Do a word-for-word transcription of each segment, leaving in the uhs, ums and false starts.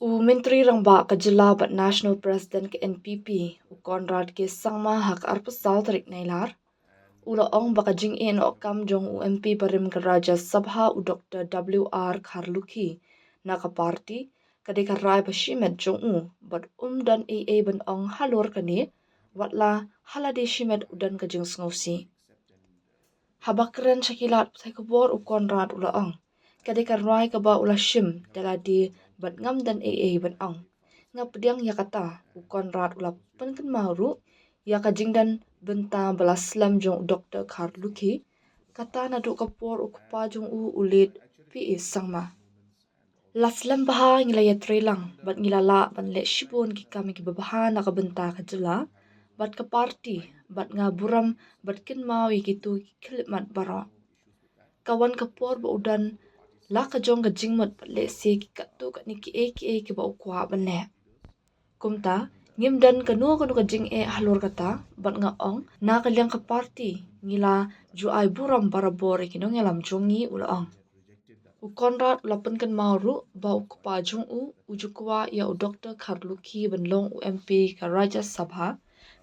U Myntri Rangbah ka Jylla bad National President ka N P P, u Conrad K Sangma, ha ka arphew saw tarik Nailar, u la ong ba ka jingeh noh kam jong u M P barim ka Rajya Sabha, u Doctor W R Kharlukhi, na ka party, ka dei ka rai ba shimet jong u, bad um don ei ei ban ong halor kane, wat la ha lade shimet u don ka jingsngewsih. Haba kren sha ki lad pathai khubor, u Conrad u la ong, ka dei ka rai kaba u la shim da lade bad ngam don ei ei ban ong. Nga pdiang ïa kata. U Conrad u la pynkynmaw ruh ïa ka jingdon bynta ba la slem jong u Doctor Kharlukhi, kata naduh ka por u kpa jong u, u late P A Sangma. La slem bha, ngi la ïatrei lang bad ngi la lah ban leh shibun ki kam kiba bha na ka bynta ka jylla bad ka party, bad nga burom bad kynmaw ïa kito ki khyllipmat baroh. Ka wan ka por ba u don la ka jong ka jingmut bad lehse ki katto katne kiei kiei kiba u kwah ban leh. Kumta, ngim don kano kano ka jingeh halor kata, bad nga ong, na ka liang ka party, ngi la ju ai burom barabor ïa ki nongïalam jong ngi, u la ong. U Conrad u la pynkynmaw ruh ba u kpa jong u, u ju kwah ïa u Doctor Kharlukhi ban long u M P ka Rajya Sabha,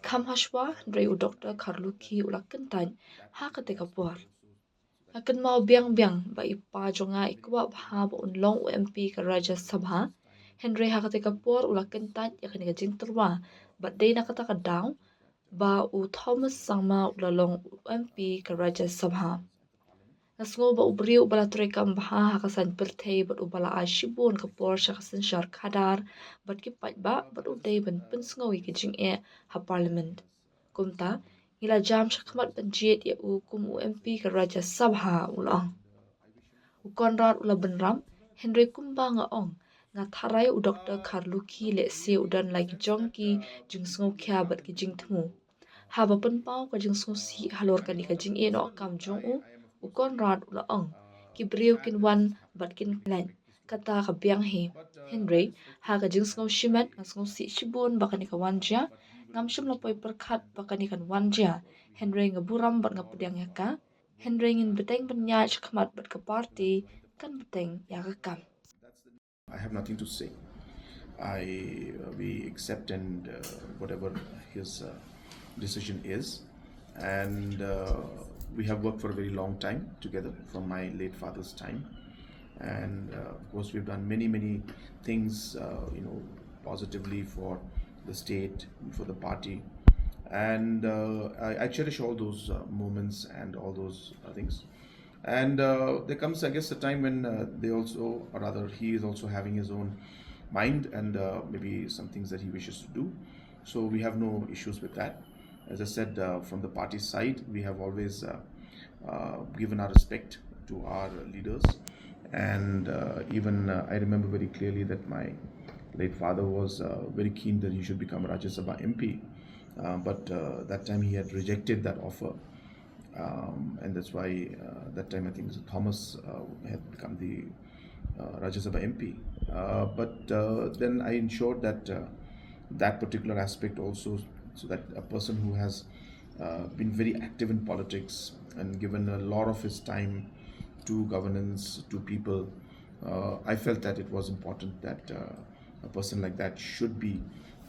kham hashwa, hynrei u Doctor Kharlukhi u la kyntait ha kata ka por. Nga kynmaw biang biang ba i pa jong nga i kwah bha ba un long u M P ka Rajya Sabha, hynrei ha kata ka por u la kyntait ïa kane ka jingtyrwa, bad dei na kata ka daw ba u Thomas Sangma u la long u M P ka Rajya Sabha. Nga sngew ba u briew uba la trei kam bha ha ka saiñ pyrthei bad uba la ai shibun ka por sha ka synshar khadar bad ki paidbah, bad u dei ban pynsngew ïa ki jingeh ha Parliament. Kumta, ngi la jam shakhmat ban jied ïa u kum u M P ka Rajya Sabha, u la ong. U Conrad u la bynrap, hynrei kumba nga ong, nga tharai u Doctor Kharlukhi lehse u don la ki jong ki jingsngewkhia bad ki jingthmu. Haba pynpaw ka jingsngewsih halor kane ka jingeh noh kam jong u, u Conrad u la ong, ki briew kin wan bad kin leit, kata ka biang hi. Hynrei, ha ka jingsngew shimet, nga sngewsih shibun ba kane ka wan jia. Ngam shym la poi pyrkhat ba kane kan wan jia. Hynrei nga burom bad nga pdiang ïa ka. Hynrei ngin bteng ban ïaid shakhmat bad ka party kan bteng ïa ka kam. I have nothing to say. I uh, we accept and uh, whatever his uh, decision is, and uh, we have worked for a very long time together from my late father's time, and uh, of course we've done many many things, uh, you know, positively for the state, for the party, and uh, I, I cherish all those uh, moments and all those uh, things. And uh, there comes, I guess, a time when uh, they also, or rather, he is also having his own mind and uh, maybe some things that he wishes to do. So we have no issues with that. As I said, uh, from the party side, we have always uh, uh, given our respect to our leaders. And uh, even uh, I remember very clearly that my late father was uh, very keen that he should become Rajya Sabha M P. Uh, but uh, that time he had rejected that offer. Um, and that's why uh, that time I think Thomas uh, had become the uh, Rajya Sabha M P. Uh, but uh, then I ensured that uh, that particular aspect also, so that a person who has uh, been very active in politics and given a lot of his time to governance, to people, uh, I felt that it was important that uh, a person like that should be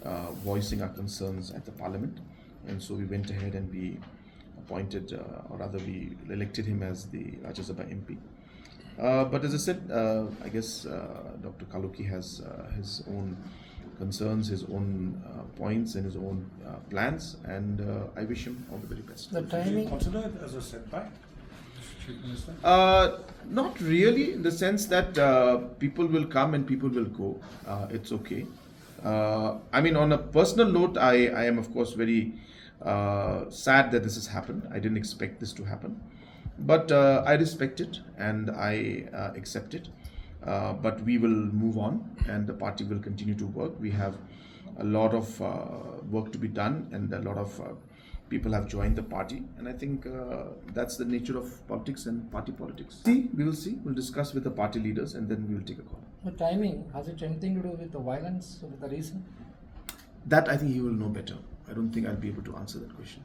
uh, voicing our concerns at the parliament. And so we went ahead and we appointed, uh, or rather, we elected him as the Rajya Sabha M P. Uh, but as I said, uh, I guess uh, Doctor Kharlukhi has uh, his own concerns, his own uh, points, and his own uh, plans, and uh, I wish him all the very best. The timing. Consider it as a setback, Chief Minister? Uh, not really, in the sense that uh, people will come and people will go. Uh, it's okay. Uh, I mean, on a personal note, I, I am, of course, very uh, sad that this has happened. I didn't expect this to happen. But uh, I respect it and I uh, accept it. Uh, but we will move on and the party will continue to work. We have a lot of uh, work to be done and a lot of uh, people have joined the party. And I think uh, that's the nature of politics and party politics. See, we will see. We'll discuss with the party leaders and then we will take a call. The timing, has it anything to do with the violence, with the reason? That I think he will know better. I don't think I'll be able to answer that question.